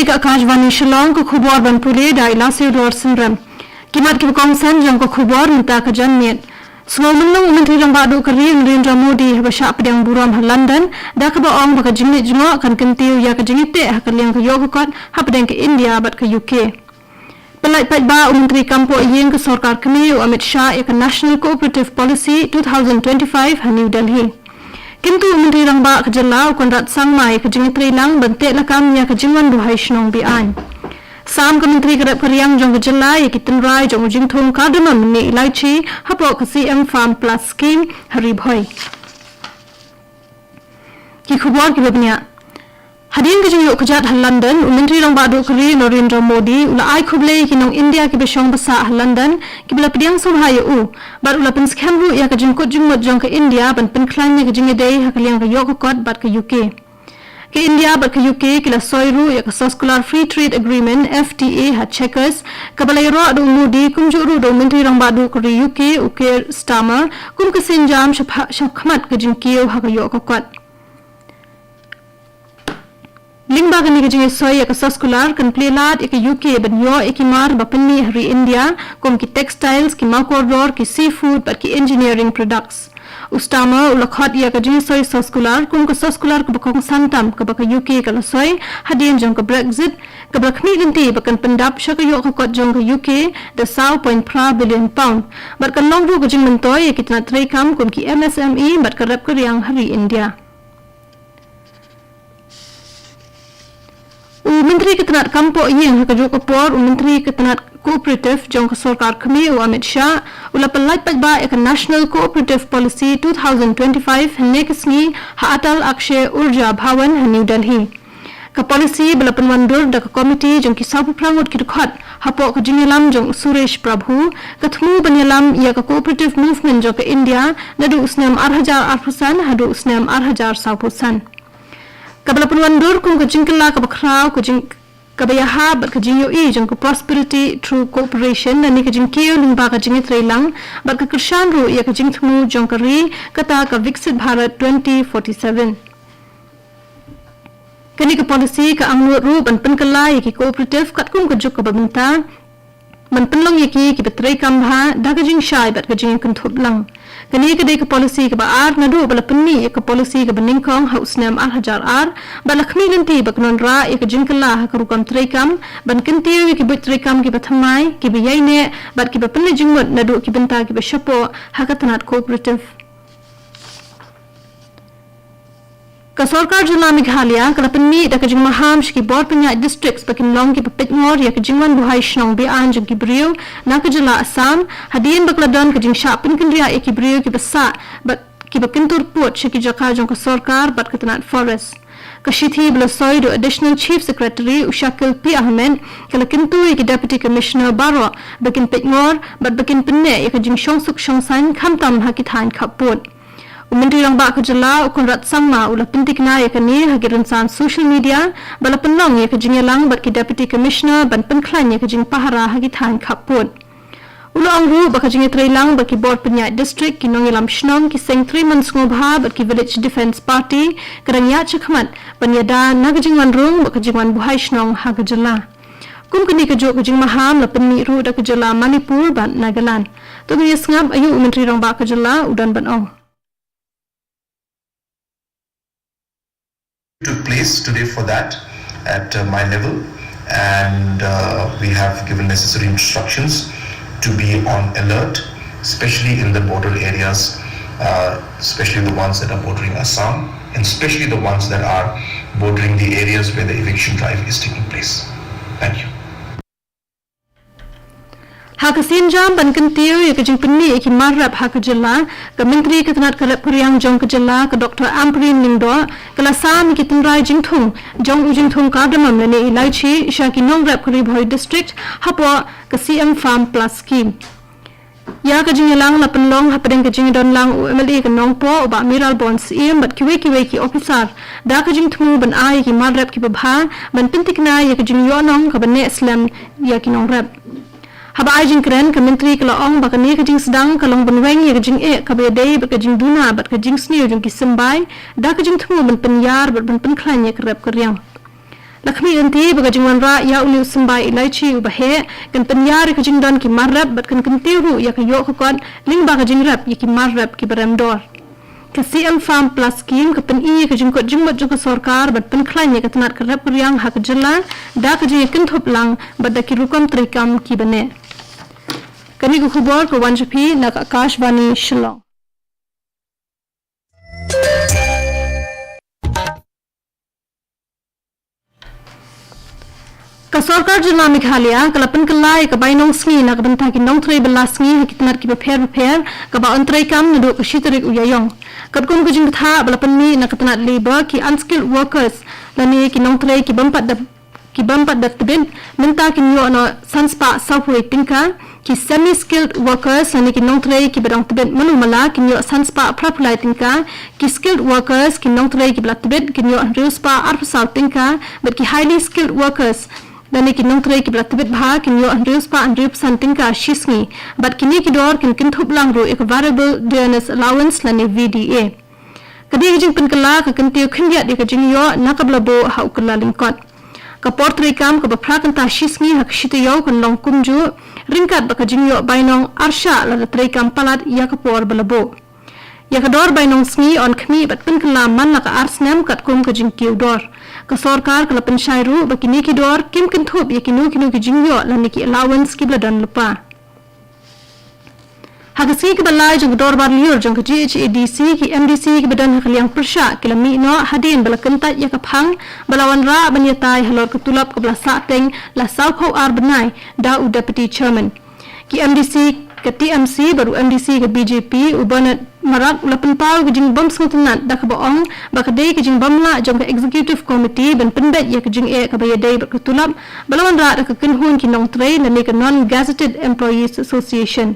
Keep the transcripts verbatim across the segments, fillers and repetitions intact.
Ka Akashvani Shillong, ka khubor ban pule da i Lasio Dor Synrem. Ki mat kiba kongsan jong ka khubor mynta ka janmiet. Sngewmyntoi u Myntri Rangbah Duh ka ri Narendra Modi haba shah pdiang burom ha London, da kaba ong ba ka jingleit jngoh kan kyntiew ïa ka jingïateh ha ka liang ka ïoh ka kot hapdeng ka India bad ka U K. Pynlait paidbah u Myntri Kam Pohïing ka Sorkar Kmie u Amit Shah ïa ka National Cooperative Policy two thousand twenty-five ha New Delhi. Kyntu u Myntri Rangbah ka jylla u Conrad Sangma ïa ka jingïatreilang ban teh lakam ïa ka jingwan buhai shnong be-aiñ. Sam ka Myntri ka rep ka riang jong ka jylla ïa ki tynrai jong u jingthung cardamom ne ilaichi hapoh ka C M Farm Plus Scheme ha Ri Bhoi. Ki khubor kiba bniah. Hadien ka jingïoh kjat ha London, u Myntri Rangbah Duh ka ri Narendra Modi u la ai khublei ïa ki nong India kiba shong ba sah ha London, kiba la pdiang sngewbha ïa u. Bad u la pynskhem ruh ïa ka jingkut jingmut jong ka India ban pynkhlaiñ ïa ka jingïadei ha ka liang ka ïoh ka kot bad ka U K. Ka India bad ka U K ki la soi ruh ïa ka Soskular Free Trade Agreement, F T A, ha Chequers, kaba la ïaroh da u Modi kumjuh ruh da u Myntri Rangbah Duh ka ri U K u Keir Starmer, kum ka sienjam shapha-, shakhmat ka jingkiew ha ka ïoh ka kot. Lyngba kane ka jingïasoi ïa ka Soskular kan plie lad ïa ka U K ban ïoh ïa ki mar ba pynmih ha ri India, kum ki textiles, ki maw kordor, ki seafood bad ki engineering products. U Starmer u la khot ïa ka jingïasoi Soskular kum ka Soskular kaba kongsan tam kaba ka U K ka la soi hadien jong ka Brexit, kaba la khmih lynti ba kan pyndap sha ka ïoh ka kot jong ka U K da saw point phra billion pound. Bad kan long ruh ka jingmyntoi ïa ki tnat treikam kum ki M S M E bad ka rep ka riang ha ri India. U Myntri ka tnat Kam Pohïing ha kajuh ka por, u Myntri ka tnat Cooperative jong ka Sorkar Kmie u Amit Shah u la pynlait paidbah ïa ka National Cooperative Policy two thousand twenty-five hynne ka sngi ha Atal Akshay Urja Bhawan ha New Delhi. Ka policy ba la pynwandur da ka komiti jong ki sawphew phra ngut ki dkhot hapoh ka jingïalam jong u Suresh Prabhu, ka thmu ban ïalam ïa ka cooperative movement jong ka India naduh u snem ar hajar arphew san haduh u snem ar hajar sawphew san. Kaba la pynwandur kum ka jingkylla kaba khraw, ka jing-, kaba ïahap bad ka jingïohi jong ka Prosperity Through Cooperation lane ka jingkiew lyngba ka jingïatreilang bad ka kyrshan ruh ïa ka jingthmu jong ka ri, kata ka Viksit Bharat twenty forty-seven. Kane ka policy ka angnud ruh ban pynkylla ïa ki cooperative katkum ka juk kaba mynta, ban pynlong ïa ki kiba treikam bha da ka jingshai bad ka jingïakynthup lang. Kane ka dei ka policy kaba ar naduh ba la pynmih ïa ka policy kaba nyngkong ha u snem ar hajar ar, bad la khmih lynti ba kan wanrah ïa ka jingkylla ha ka rukom treikam, ban kyntiew ïa ki buit treikam kiba thymmai, kiba ïaineh bad kiba pynleit jingmut naduh ki bynta kiba shapoh ha ka tnat cooperative. Ka Sorkar Jylla Meghalaya ka la pynmih da ka jingmaham sha ki bor pynïaid districts ba kin long kiba peitngor ïa ka jingwan buhai shnong be-aiñ jong ki briew na ka jylla Assam, hadien ba ka la don ka jingshah pynkynriah ïa ki briew kiba sah bad kiba kyntur pud sha ki jaka jong ka sorkar bad ka tnat Forest. Ka shithi ba la soi da u Additional Chief Secretary u Shakil P Ahmed ka la kyntu ïa ki Deputy Commissioner baroh ba kin peitngor bad ba kin pynneh ïa ka jingshongsuk shongsaiñ khamtam ha ki thaiñ khappud. U Myntri Rangbah ka jylla u Conrad Sangma u la pyntikna ïa kane ha ki rynsan social media ba la pynlong ïa ka jingïalang bad ki Deputy Commissioner ban pynkhlaiñ ïa ka jingpahara ha ki thaiñ khappud. U la ong ruh ba ka jingïatreilang bad ki bor pynïaid district, ki nongïalam shnong, ki seng trei mon sngewbha bad ki Village Defence Party ka dang ïaid shakhmat ban ïada na ka jingwan rung bad ka jingwan buhai shnong ha ka jylla. Kum kane kajuh ka jingmaham la pynmih ruh da ka jylla Manipur bad Nagaland. To ngin ïa sngap aïu u Myntri Rangbah ka jylla u don ban ong. Took place today for that at uh, my level, and uh, we have given necessary instructions to be on alert, especially in the border areas, uh, especially the ones that are bordering Assam, and especially the ones that are bordering the areas where the eviction drive is taking place. Thank you. Ha ka sienjam ban kyntiew ïa ka jingpynmih ïa ki mar rep ha ka jylla, ka Myntri ka tnat ka rep ka riang jong ka jylla, ka Doctor Ampareen Lyngdoh, ka la sam ïa ki tynrai jingthung jong u jingthung cardamom lane ilaichi sha ki nongrep ka Ri Bhoi District hapoh ka C M Farm Plus Scheme. Ïa ka jingïalang la pynlong hapdeng ka jingdon lang u M L A ka Nongpoh, u Bah Mayralborn Syiem bad kiwei kiwei ki ophisar, da ka jingthmu ban ai ïa ki mar rep kiba bha ban pyntikna ïa ka jingïohnong kaba neh slem ïa ki nongrep. Haba ai jingkren, ka Myntri ka la ong ba kane ka jingsdang ka long ban weng ïa ka jingeh kaba ïadei bad ka jingduna bad ka jingsniew jong ki symbai, da ka jingthmu ban pynïar bad ban pynkhlaiñ ïa ka rep ka riang. La khmih lynti ba ka jingwanrah ïa une u symbai ilaichi uba heh kan pynïar ïa ka jingdon ki mar rep bad kan kyntiew ruh ïa ka ïoh ka kot lyngba ka jingrep ïa ki mar rep kiba rem dor. Ka C M Farm Plus Scheme ka pyni ïa ka jingkut jingmut jong ka sorkar bad pynkhlaiñ ïa ka tnat ka rep ka riang ha ka jylla da ka jingïakynthup lang bad da ki rukom treikam kiba neh. Kane ka khubor ka wan sha phi na ka Akashvani Shillong. Ka sorkar jylla Meghalaya ka la pynkylla ïa ka bainong sngi na ka bynta ki nongtrei bylla sngi ha ki tnat kiba pher bapher kaba yn treikam naduh ka shi tarik u Ïaïong. Katkum ka jingbthah ba la pynmih na ka tnat labour, ki unskilled workers lane ki nongtrei ki bym pat da ki bym pat da tbit mynta kin ïoh noh san spah sawphew wei tyngka, ki semi skilled workers lane ki nongtrei kiba dang tbit mano mala kin ïoh san spah phraphew lai tyngka, ki skilled workers ki nongtrei kiba la tbit kin ïoh hynriew spah arphew saw tyngka, bad ki highly skilled workers lane ki nongtrei kiba la tbit bha kin ïoh hynriew spah hynriewphew san tyngka shi sngi, bad kine ki dor kin kynthup lang ruh ïa ka variable dearness allowance lane V D A. Ka dei ka jingpynkylla ka kyntiew khyndiat ïa ka jingïoh na kaba la buh ha u kylla lyngkot. Ka por treikam kaba phra kynta shi sngi ha ka shi taïew kan long kumjuh, ryngkat bad ka jingïoh bainong arshah lada treikam palat ïa ka por ba la buh. Ïa ka dor bainong sngi yn khmih bad pynkylla man la ka ar snem katkum ka jingkiew dor. Ka sorkar ka la pynshai ruh ba kine ki dor kim kynthup ïa kino kino ki jingïoh lane ki allowance kiba la don lypa. Ha ka sngi kaba lai jong ka dorbar lyiur jong ka G H A D C, ki M D C kiba don ha ka liang pyrshah ki la mih noh hadien ba la kyntait ïa ka phang ba la wanrah ban ïatai halor ka tulop kaba la sahteng la sawphew ar bnai da u Deputy Chairman. Ki M D C ka T M C bad u M D C ka B J P u Bernard Marak u la pynpaw ka jingbym sngewtynnat da kaba ong ba ka dei ka jingbymlah jong ka Executive Committee ban pynbeit ïa ka jingeh kaba ïadei bad ka tulop ba la wanrah da ka kynhun ki nongtrei lane ka Non Gazetted Employees Association.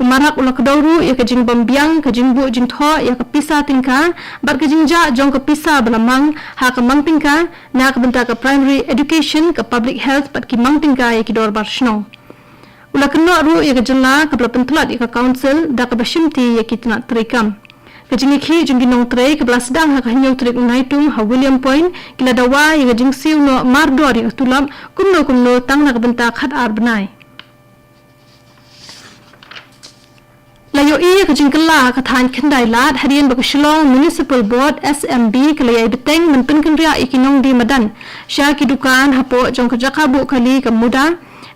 U Marak u la kdew ruh ïa ka jingbymbiang ka jingbuh jingthoh ïa ka pisa tyngka bad ka jingjah jong ka pisa ba la mang ha ka mang tyngka na ka bynta ka primary education, ka public health bad ki mang tyngka ïa ki dorbar shnong. U la kynnoh ruh ïa ka jylla kaba la pyntlot ïa ka council da kaba shimti ïa ki tnat treikam. Ka jingïakhih jong ki nongtrei kaba la sdang ha ka hynñiew tarik u Naitung ha William Point ki la dawa ïa ka jingsiew noh mardor ïa ka tulop kumno kumno tang na ka bynta khatar bnai. La ïohi ïa ka jingkylla ha ka thaiñ Khyndai Lad hadien ba ka Shillong Municipal Board, S M B, ka la ïai bteng ban pynkynriah ïa ki nongdie madan sha ki dukan hapoh jong ka jaka buh kali ka MUDA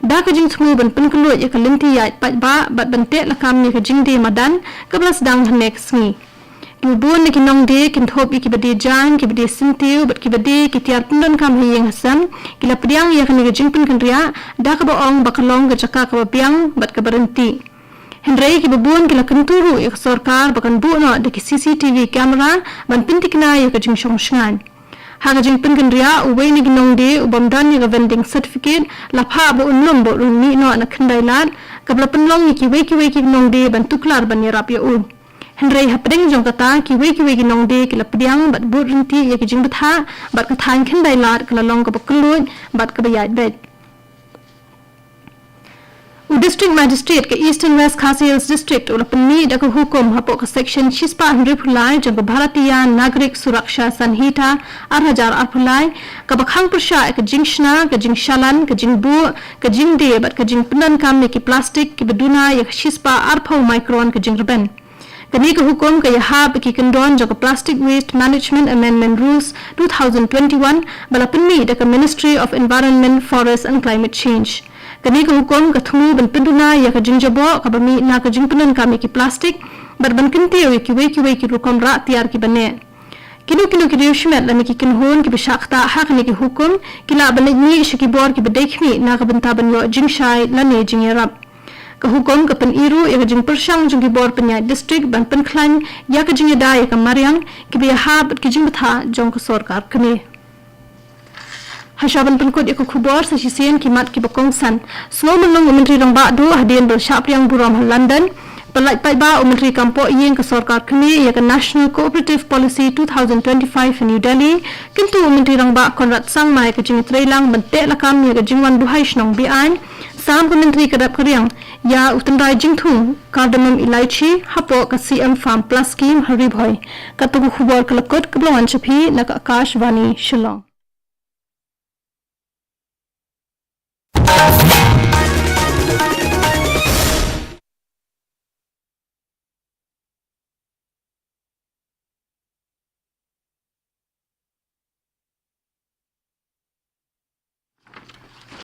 da ka jingthmu ban pynkylluid ïa ka lynti ïaid paidbah bad ban teh lakam ïa ka jingdie madan kaba la sdang hynne ka sngi. Kiba bun na ki nongdie kynthup ïa kiba die jaiñ, kiba die syntiew bad kiba die ki tiar pyndonkam ha ïing ha sem ki la pdiang ïa kane ka jingpynkynriah da kaba ong ba ka long ka jaka kaba biang bad kaba ryntih. Hynrei kiba bun ki la kyntu ruh ïa ka sorkar ba kan buh noh da ki C C T V camera ban pynthikna ïa ka jingshong shngaiñ. Ha ka jingpynkynriah, uwei na ki nongdie u bym don ïa ka vending certificate la phah ba un lum ba un mih noh na Khyndai Lad kaba la pynlong ïa kiwei kiwei ki nongdie ban tuklar ban ïarap ïa u. Hynrei hapdeng jong kata, kiwei kiwei ki nongdie ki la pdiang bad bud ryntih ïa ki jingbthah bad ka thaiñ Khyndai Lad ka la long kaba kylluid bad kaba ïaid beit. U District Magistrate ka Eastern West Khasi Hills District u la pynmih da ka hukum hapoh ka Section shispah hynriewphew lai jong ka Bharatiya Nagarik Suraksha Sanhita ar hajar arphew lai kaba khang pyrshah ïa ka jingshna, ka jingshalan, ka jingbuh, ka jingdie bad ka jingpyndonkam ïa ki plastik kiba duna ïa ka shispah arphew micron ka jingrben. Kane ka hukum ka ïahap bad ki kyndon jong ka Plastic Waste Management Amendment Rules two thousand twenty-one ba la pynmih da ka Ministry of Environment, Forest and Climate Change. Kane ka hukum ka thmu ban pynduna ïa ka jingjaboh kaba mih na ka jingpyndonkam ïa ki plastik bad ban kyntiew ïa kiwei kiwei ki rukom rah tiar kiba neh. Kino kino ki riewshimet lane ki kynhun kiba shah ktah ha kane ka hukum ki lah ban leit mih sha ki bor kiba dei khmih na ka bynta ban ïoh jingshai lane jingïarap. Ka hukum ka pyni ruh ïa ka jingpyrshang jong ki bor pynïaid district ban pynkhlaiñ ïa ka jingïada ïa ka mariang kiba ïahap bad ki jingbthah jong ka sorkar kmie. Hashwa ban pynkut ïa ka khubor, sa shisien ki mat kiba kongsan. Sngewmynlong u Myntri Rangbah Duh hadien ba la shah pdiang burom ha London. Pyllait paidbah, u Myntri Kam Pohïing ka sorkar kmie ïa ka National Cooperative Policy two thousand twenty-five ha New Delhi, kyntu u Myntri Rangbah Conrad Sangma ïa ka jingtreilang ban teh lakam ïa ka jingwan buhai shnong be-aiñ. Sam ka Myntri ka rep ka riang ïa u tynrai jingthung cardamom elaichi hapoh ka C M Farm Plus Scheme ha Ri Bhoi. Katto ka khubor ka la kut, kaba la wan sha phi na ka Akashvani Shillong.